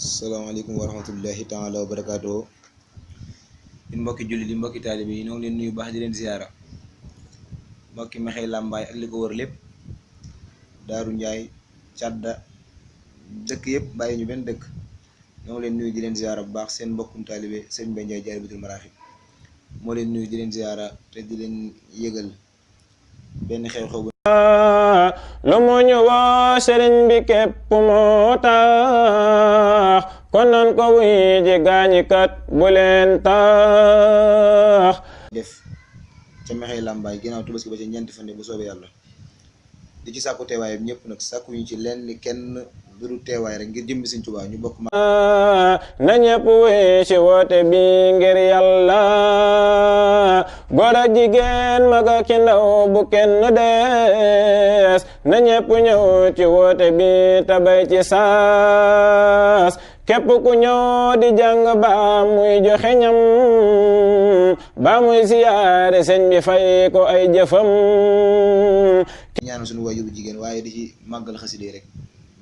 salaamaaleykum wa rahmatullahi taala wa barakaatuhu. di mbokki julli di mbokki taalibe yi ñoo ngi leen nuyu baax di leen ziyaara. mbokki Mekhe Lambaye ak li ko wër lépp, Daaru Njaay, Cadda, dëkk yëpp bàyyi ñu benn dëkk. ñoo ngi leen nuyu di leen ziyaara bu baax. seen mbokkum taalibe sëñ Mbaye Ndiaye Jaalibatul Maraaxib moo leen nuyu di leen ziyaara te di leen yëgal benn xew-xew bu lu mu ñu woo sëriñ bi képp moo tax kon nan ko wuy ji gaañi kat bu leen tax def ca Mekhe Lambaye ginnaaw Tabaski ba ca ñeenti fan bu soobee yàlla. di ci sàkku teewaay bi ñëpp nag sàkku ñu ci lenn kenn biru teewaay rek ngir jëmbi Sëriñ Tuubaa ñu bokk na ñëpp wuy ci woote bi ngir yàlla. góor ak jigéen mag ak ndaw bu kenn des na ñëpp ñëw ci woote bi tabay ci saas. képp ku ñëw di jàng ba muy joxe ñam ba muy siyaare sëñ bi fay ko ay jëfam. ñaanal suñu waajur bu jigéen waaye di ci màggal xasida rek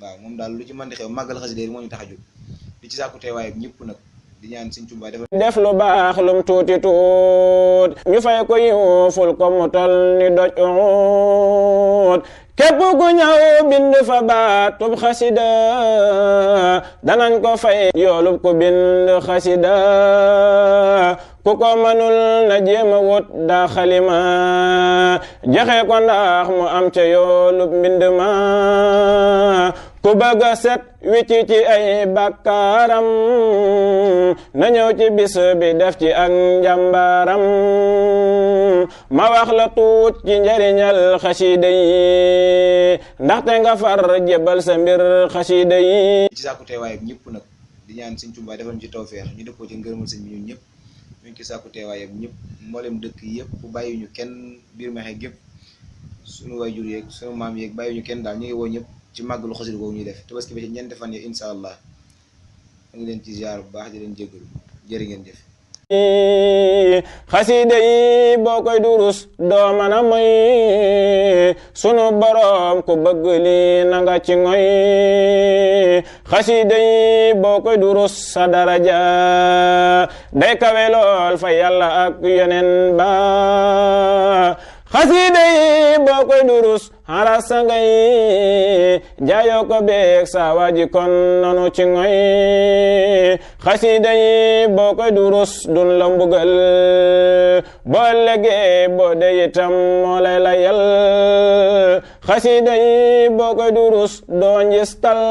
waaw moom daal lu ci mën di xew màggal xasida moo ñu tax a jóg. di ci sàkku teewaay bi ñëpp nag di ñaan Sëriñ Tuubaa def lu baax lum tuuti tuut ñu fay ko yiw ful ko mu tol ni doj uut. képp ku ñëw bind fa baatub xasida danañ ko fay yoolub ku bind xasida. ku ko manul na jéema wut daa xalima joxe ko ndax mu am ca yoolub mbind ma. ku bëgg a set wicci ci ay bakkaaram na ñëw ci bis bi def ci ak njàmbaaram. ma wax la tuut ci njariñal xasida yi ndaxte nga far jébal sa mbir xasida yi. ci sàkku teewaay bi ñëpp nag di ñaan Sëriñ Tuubaa defal ñu ci tawfeex ñu dëppoo ci ngërëmal sëñ bi ñun ñëpp. ñu ngi ci sàkku teewaay bi ñëpp mboolem dëkk yëpp bu bàyyi ñu kenn biir Mekhe gépp suñu waajur yeeg suñu maam yeeg bàyyi ñu kenn daal ñu ngi woo ñëpp ci màggalu xasida boobu ñuy def Tabaski ba ci ñeenti fan yi insha allah. ma ngi leen ci ziar bu baax di leen jéggalu jërë ngeen jëf. xasida yi boo koy durus doo mën a moy sunu boroom ku bëgg li na nga ci ngoy. xasida yi boo koy durus sa daraja day kawe lool fa yàlla ak yeneen ba. xasida yi boo koy durus xaras sa ngay jaayoo ko beeg sa waaji kon nanu ci ngoy. xasida yi boo koy durus dun la mbugal boo legee boo dee itam moo lay layal. xasida yi boo koy durus doo njistal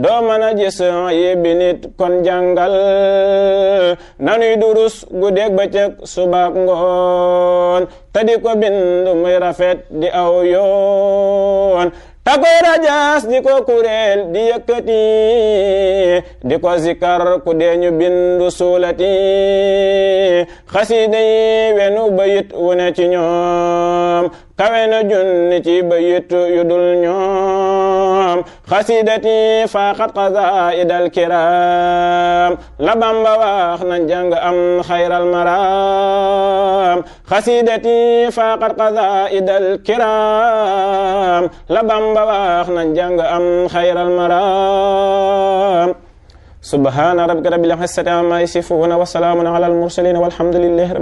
doo mën a gis yebbi nit kon jàngal. nanuy durus guddeeg bëccëg subaak ngoon te di ko bind muy rafet di aw yoon. takoy rajas di ko kureel di yëkkati di ko zikar ku dee ñu bindu suulati. xasida yi wenu bayit wu ne ci ñoom kawe na junni ci bayit yu dul ñoom. xasidati faaxat qasaidal kiram la Bamba wax na jàng am xayral maram. xasidati faaxat qasaidal kiram la Bamba wax na jàng am xayral maram. subhana rabbika rabbil izzati amma yasifun wa salamun ala al mursalin walhamdulillahi